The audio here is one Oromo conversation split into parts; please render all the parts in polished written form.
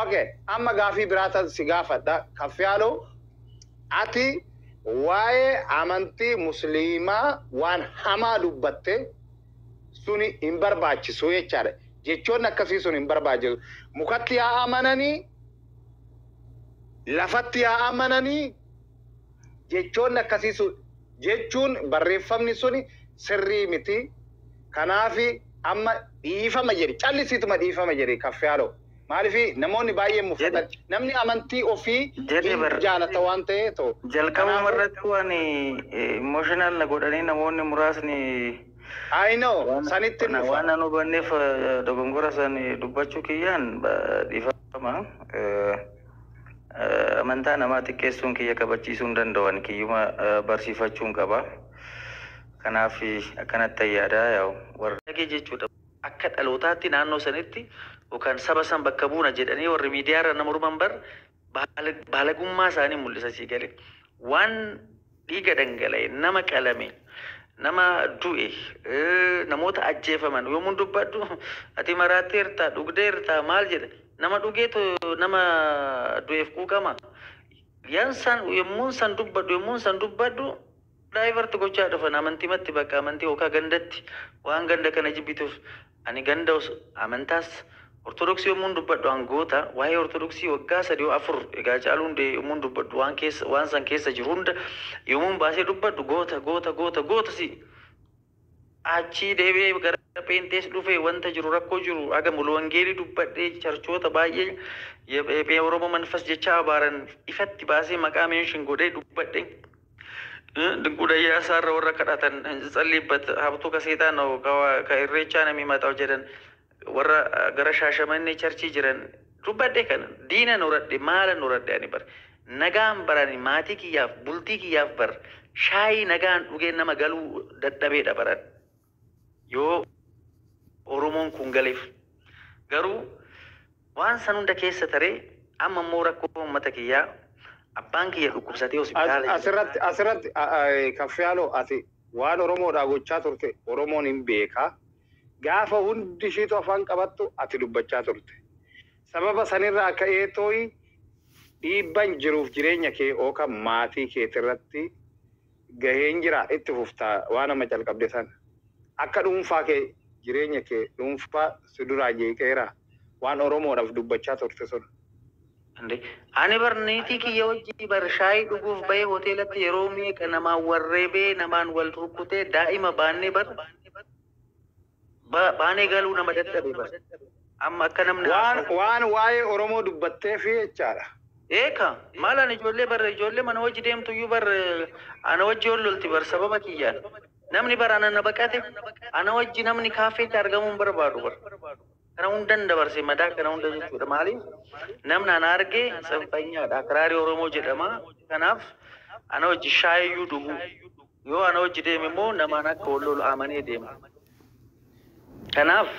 Okay, amma gaafii biraa si gaafadha. Kaffiyaaloo, ati waa'ee amantii Musliimaa waan hamaa dubbatte suni hin barbaachisu jechaadha. Jechoonni akkasii sun hin barbaachisu. Mukatti haa amananii, lafatti haa amananii, jechoonni akkasii sun jechuun barreeffamni suni sirrii miti. Kanaafi amma dhiifama jedhi, callisiituma dhiifama jedhi, Kaffiyaaloo. Maaliif namoonni baay'een muffatan? Namni amantii ofii Jedhe bar. Jaalata waan ta'eef. Jalqabuma irratti waan emotional na godhanii namoonni muraasni I know, sanitti waan dhufa. Waan nan hubanneef dogongora san dubbachuu kiyyaan dhiifama. Amantaa namaa xiqqeessuun kiyya kabachiisuu hin danda'an, kiyyuma barsiifachuun qaba. Kanaaf akkanatti yaada yaa'u warra jechuudha. Akka dhalootaatti naannoo sanitti yookaan saba san bakka buuna jedhanii warri miidiyaa irra nama morman bar baalagummaa isaanii mul'isa sii galee. Waan dhiiga dhangala'e, nama qalame, nama du'e, namoota ajjeefaman yoomuu dubbadhu, ati maraatteerta, dhugdeerta, maal jedha. Nama dhugeetu nama du'eef quuqama. Yan san yommuun san dubbadhu divert gochaa dhufan amantiimatti, bakka amantii yookaan gandatti, waan ganda kana jibbituuf. Ani ganda amantaas Ortodoksii yommuun dubbadhu hangoota waa'ee Ortodoksii waggaa 3 4 egaa caaluu hundee yommuun dubbadhu, waan keessa waan san keessa jiru hunda yommuun baasee dubbadhu, goota goota goota goota si achii deebi'ee gara Pheenxees dhufee wanta jiru, rakkoo jiru haga mulu wangeelii dubbadhee, churchoota baay'ee Oromoo manfas jecha abaaran ifatti baasee maqaa mention godhee dubbadhe. ድንቁ ደያሳራ warra kadhatan ጸልይበት ሀብቱ ከሴጣን ነው ከኢሬቻ ነው የሚመጣው jedhan, warra gara Shaashamannee churchii jiran dubbadhe. Kana diina horadhe, maalan horadhe? Ani bar nagaan barani maatii kiyyaaf, bultii kiyyaaf bar shaayii nagaan dhugee nama galuu dadhabeedha baran. Yoo Oromoon kun galeef garuu waan san hunda keessa taree amma immoo rakkoo uummata kiyyaa, abbaan kiyya dhukkubsatee hospitaala jira. Asirratti Kaffiyaaloo, ati waan Oromoodhaa gochaa turte Oromoon hin beekaa. Gaafa hundi ishiitu afaan qabattu ati dubbachaa turte. Sababa sanirraa ka'ee tooyi dhiibban jiruuf jireenya kee yookaan maatii keetirratti gaheen jira, itti fuftaa waan amma calqabde sana. Akka dhuunfaa kee jireenya kee dhuunfaa si duraa jeeqeera waan Oromoodhaaf dubbachaa turte sun? እንዴ, ani bar niitii kiyya wajjii bar shaayii dhuguuf bahee hoteelatti yeroo meeqa namaan warreebee, namaan wal rukkutee, daa'ima baannee bar baanee galuu nama dadhabe bar. Amma akka namni Waan waan waa'ee Oromoo dubbattee fi jechaadha. Eeka, maal, ani ijoollee bar ijoollee mana wajji deemtu iyyuu bar ana wajji ol lolti bar sababa kiyyaan. Namni bar ana na baqate, ana wajji namni kaafeetti argamuu hin barbaadu bar. Kana hundan dabarse, madaa kana hunda jechuudha. Maaliif namni ana argee ጽንፈኛadha, akraarii Oromoo jedhama. Kanaaf ana wajji shaayiyyuu dhugu. Yoo ana wajji deeme immoo namaan akka wal lolu amanee deema. Kanaaf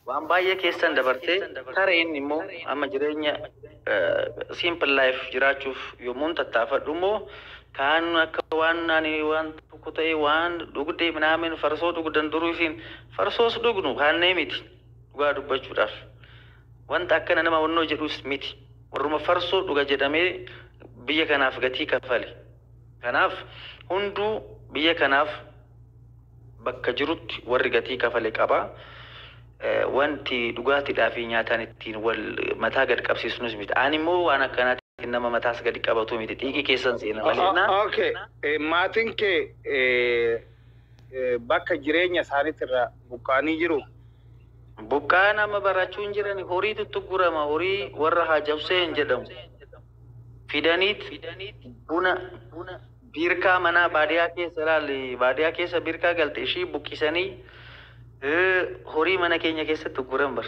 waan baay'ee keessan dabartee tareen immoo amma jireenya simple life jiraachuuf yommuun tattaafadhu immoo kaan akka waan ani waan tokko ta'e, waan dhugdee minaamin, farsoo dhugdan duruu, isin farsoos dhugnu kaannee miti. Dhugaa dubbachuudhaaf wanta akkana nama wannoo jedhus miti, warruma farsoo dhuga jedhamee biyya kanaaf gatii kafale. Kanaaf hunduu biyya kanaaf bakka jirutti warri gatii kafale qaba. Wanti dhugaatiidhaa fi nyaataan ittiin wal mataa gad qabsiisnus miti. Ani immoo waan akkanaatiin nama mataas gadi qabatu miti. Xiiqii keessan seena malee. Okay. Maatiin kee bakka jireenya isaaniitirraa buqqaanii jiru? Buqqaa nama barachuu hin jiran, horiitu tuggurama, horii warra Haajabseen jedhamu. Fidaniit buna biirkaa manaa baadiyyaa keessa ilaalli, baadiyyaa keessa biirkaa galte ishii buqqisanii horii mana keenya keessatti tugguran bar.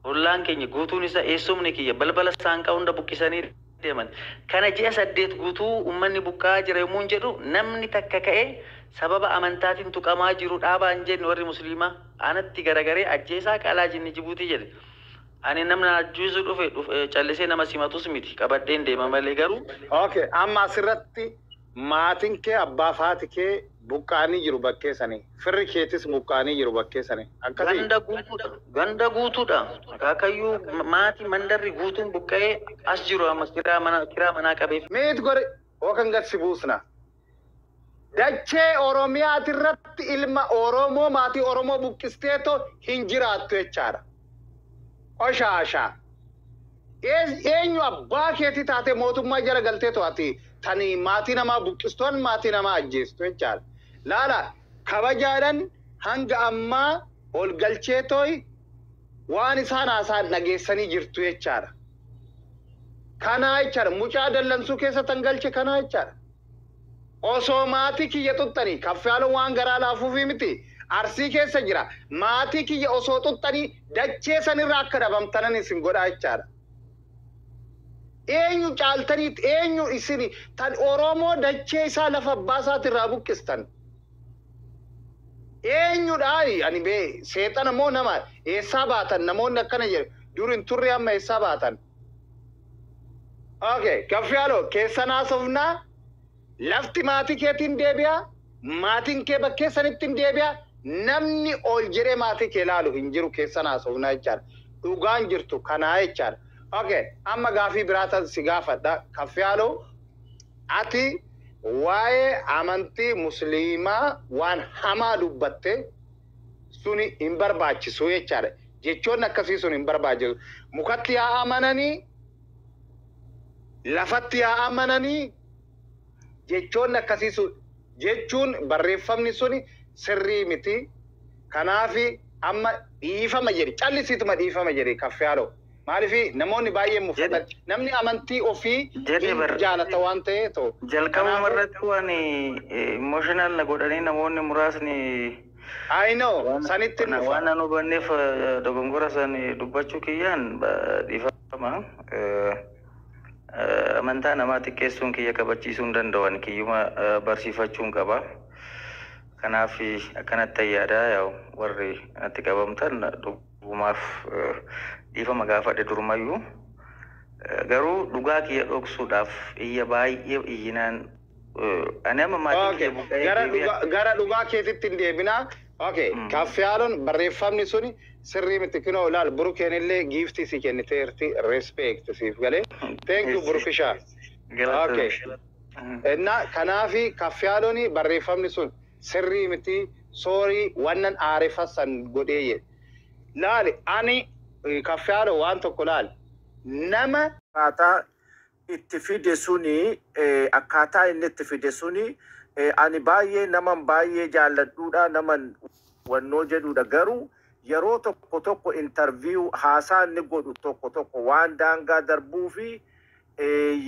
Ollaan keenya guutuun isaa, eessumni kiyya balbala saanqaa hunda buqqisanii deeman. Kana ji'a 8 guutuu uummanni buqqaa jira yommuu hin jedhu, namni takka ka'ee sababa amantaatiin tuqamaa jiru dhaabaa hin jenne. Warri Musliimaa anatti garagaree ajjeesaa qalaa jinni Jibuutii jedhe. Ani namni ajjeesuu dhufe callisee nama simatus miti, qabadheen deema malee garuu. Okay. Amma asirratti maatiin kee, abbaa fi haati kee Buqqaanii jiru bakkee sanii. Firri keetis buqqaanii jiru bakkee sanii. Akkasii. Ganda guutuudha. Ganda guutuudha. Akaakayyuu maatii mandarri guutuun buqqa'ee as jiru amma kiraa manaa qabeef. Meet godhe yookaan gad si buusna. Dachee Oromiyaatirratti ilma Oromoo maatii Oromoo buqqisteetoo hin jiraattu jechaadha. Qoshaashaa. Eenyu abbaa keetii taatee mootummaa jala galteetu ati tani maatii namaa buqqistoon maatii namaa ajjeestu jechaadha. Laala, kabajaadhaan hanga ammaa ol galcheetooy waan isaan haasa'an dhageessanii jirtu jechaadha. Kanaa jechaadha. Mucaa dallansuu keessa tan galche kanaa jechaadha. Osoo maatii kiyya xuxxanii, Kaffiyaaloo waan garaa laafuufi miti. Arsii keessa jira. Maatii kiyya osoo xuxxanii dachee sanirraa akka dhabamtanan isin godhaa jechaadha. Eenyu caaltaniit, eenyu isin tan Oromoo dachee isaa lafa abbaa isaatirraa buqqistan? Eenyudha? Ani bee seexana moo nama? Eessaa baatan namoonni akkana jedhu? Dur hin turre, amma eessaa baatan? Okay, Kaffiyaaloo, keessan haasofnaa. Lafti maatii keetiin deebi'a, maatiin kee bakkee sanitti hin deebi'a, namni ol jedhee maatii kee ilaalu hin jiru. Keessan haasofnaa jechaadha. Dhugaan jirtu kanaa jechaadha. Okay, amma gaafii biraatan si gaafadha. Kaffiyaaloo, ati waa'ee amantii Musliimaa waan hamaa dubbatte, suni hin barbaachisu jechaadha. Jechoonni akkasii sun hin barbaachisu. Mukatti haa amananii, lafatti haa amananii, jechoonni akkasii sun jechuun barreeffamni suni sirrii miti. Kanaafi amma dhiifama jedhi, callisiituma dhiifama jedhi, Kaffiyaaloo. Maaliif namoonni baay'een muffatan? Namni amantii ofii Jedhi hin jaalata waan ta'eef ta'u. Jalqabuma irratti waan emotional na godhanii namoonni muraasni I know, sanitti hin dhufa. waan nan hubanneef dogongora san dubbachuu kiyyaan dhiifama. Amantaa namaa xiqqeessuun kiyya kabachiisuu hin danda'an, kiyyuma barsiifachuun qaba. Kanaaf akkanatti yaada, yaa'u warri natti qabamtan dhugumaaf dhiifama gaafadhe durumayyuu. Garuu dhugaa kiyya dhoksuudhaaf iyya baay'ee iyyinaan ani amma maatiin kiyya buqqa'ee Gara deebi'ee dhugaa, gara dhugaa keetitti hin deebinaa. Okay. Kaffiyaaloon barreeffamni suni sirrii miti. Kunoo ilaal, Burukeen illee giiftii si kenniteerti, respect siif galee. Thank you, Burukishaa. Okay. እና kanaafi Kaffiyaaloon barreeffamni sun sirrii miti, sorry, wannan aarefassan godhee jedhe. Laali, ani Kaffiyaaloo waan tokko laali. Nama akkaataa itti fide suni, akkaataa inni itti fide suni, ani baay'ee naman baay'ee jaalladhuudha, naman wannoo jedhuudha, garuu yeroo tokko tokko interview haasaa inni godhu tokko tokko waan daangaa darbuu fi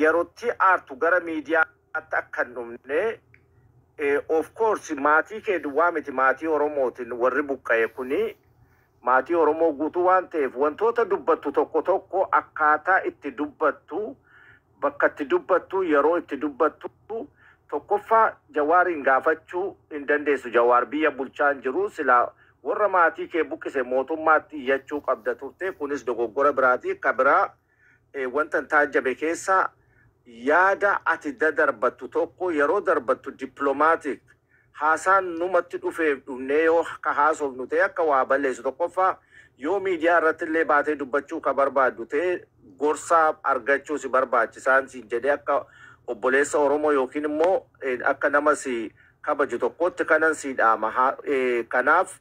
yerootti aartu gara miidiyaatti akka hin dhumne. Of course maatii kee duwwaa miti, maatii Oromootiin warri buqqa'e kuni maatii Oromoo guutuu waan ta'eef, wantoota dubbattu tokko tokko akkaataa itti dubbattu, bakka itti dubbattu, yeroo itti dubbattu. Tokkoffaa, Jawaariin gaafachuu hin dandeessu. Jawaar biyya bulchaa hin jiru. Silaa warra maatii kee buqqise mootummaatti iyyachuu qabda turte. Kunis dogoggora biraati. Ka biraa, wanta hin taajjabe keessa, yaada ati dadarbattu tokko yeroo darbattu diplomatic haasaan numatti dhufeef dhufnee yoo ka haasofnu ta'e akka waa balleessu. Tokkoffaa, yoo miidiyaa irratti illee baatee dubbachuu ka barbaaddu ta'e, gorsaa argachuu si barbaachisaan siin jedhee, akka obboleessa Oromoo yookiin immoo akka nama si kabaju tokkotti kanan si dhaama. Kanaaf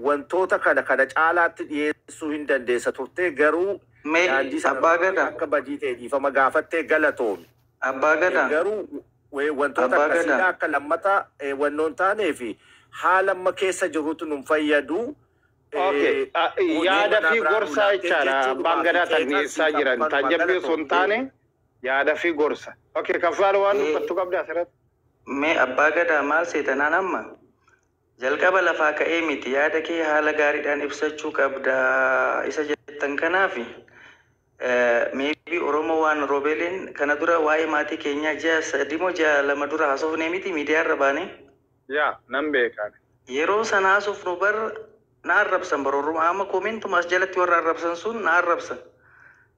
wantoota kana caalaatti dhiyeessuu hin dandeessa turte, garuu Mee daandii sana Abbaa Gadaa akka badii ta'e dhiifama gaafattee galatoomi. Abbaa Gadaa Garuu wantoota Abbaa akkasiidha Gadaa akka lammata wannoon taanee fi haala amma keessa jirutu nun fayyadu. Okay. Hojii Yaada manaa fi biraa gorsaa nulaattee jechaadha. Abbaan jechuudhumaa fi Gadaa tan qeeqan dhiyeessaa sii jiran. qabu kanuma Taajjabbii osoo hin galatoomte. taane yaada fi gorsa. Okay, Kaffaalo, waan dubbattu qabda asirratti. Mee Abbaa Gadaa, maal seetanaan amma jalqaba lafaa ka'ee miti, yaada kee haala gaariidhaan ibsachuu qabda isa jettan. Kanaafi maybe Oromoo waan Roobeeliin kana dura waa'ee maatii keenyaa ji'a 3 moo ji'a 2 dura haasofnee miti miidiyaa irra baane? Yaa, nan beekaan. Yeroo sana haasofnu bar na arrabsan bar. Oromoo amma commentuma as jalatti warra arrabsan sun na arrabsan.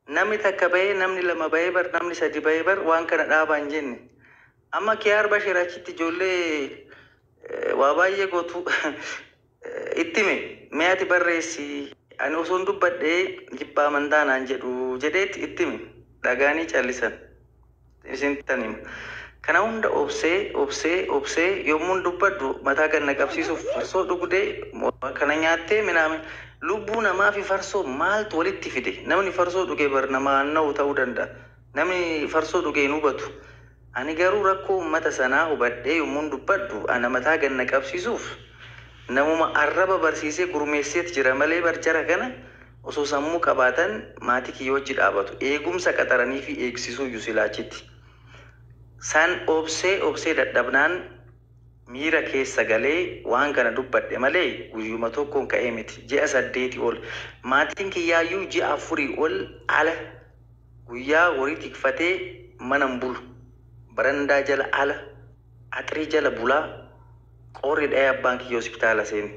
Namni takka bahee, namni lama bahee bar, namni sadi bahee bar waan kana dhaabaa hin jenne. Amma Kiyaar Bashir achitti ijoollee Waa baay'ee gootu itti hime, mee ati barreessi, ani osoon dubbadhee jibbaa amantaa naan jedhu jedheetti itti hime. Dhagaanii callisan. Isin hima. Kana hunda obsee, obsee, obsee, yommuun dubbadhu mataa ganna qabsiisuuf farsoo dhugdee kana nyaattee minaamin. Lubbuu namaa fi farsoo maaltu walitti fide? Namni farsoo dhugee bar nama na'u ta'uu danda'a. Namni farsoo dhugee hin hubatu. Ani garuu rakkoo uummata sanaa hubadhee yommuun dubbadhu ana mataa ganna qabsiisuuf namuma arraba barsiisee gurmeesseet jira malee, barjara kana osoo sammuu qabaatan maatii kiyya wajji dhaabatu. Eegumsa qaxaranii fi eegsisuu iyyuu silaachitti. San obsee, obsee dadhabnaan miira keessa galee waan kana dubbadhe malee guyyuma tokkoon ka'ee miti. Ji'a 8 ol. Maatiin kiyyaayyuu ji'a 4 ol ala guyyaa horii tikfatee mana hin bulu. Barandaa jala, ala axirii jala bulaa, qorri dha'ee abbaan kiyya hospitaala seene.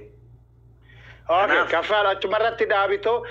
Okay, Kanaaf Kaffaal, achumarratti dhaabitoo.